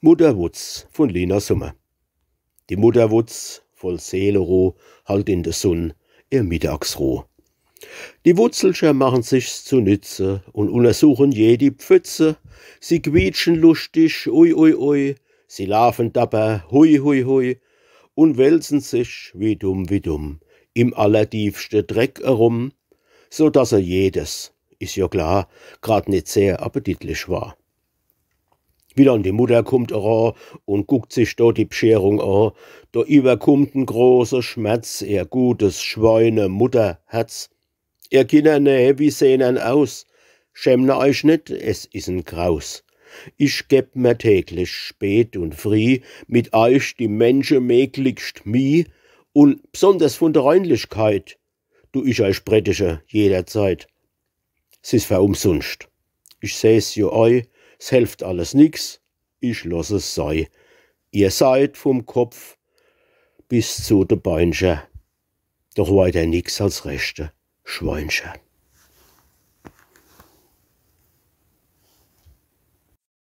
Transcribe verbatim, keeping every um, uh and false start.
Mudderwutz vun Lina Sommer. Die Mudderwutz, voll Seeleruh, halt in de Sunn ihr Mittagsruh. Die Wutzelcher machen sich's zunütze un unnersuchen jedi Pfütze. Sie quietschen luschtig, ui, ui, ui, sie lafen dapper, hui, hui, hui, un wälzen sich wie dumm, wie dumm im allertiefste Dreck erum, so dass se jedes, is jo klar, grad nit sehr appetitlich war. Wie dann die Mutter kummt era un guckt sich do die Bscherung a, do iwwerkummt en große Schmerz ihr gutes Schweinemutterherz. Ihr Kinner, nee, wie sehn en aus? Schämen eich net, es is en Graus. Ich geb mer täglich spät un frieh mit eich die menschemäglichst Mieh un bsonders vun de Reinlichkeit du ich eich prättige jederzeit. S is verumsunscht. Ich seh's jo ei, s helft alles nix, ich loss es sei. Ihr seid vum Kopf bis zu de Beincher doch weiter nix als rechte Schweincher.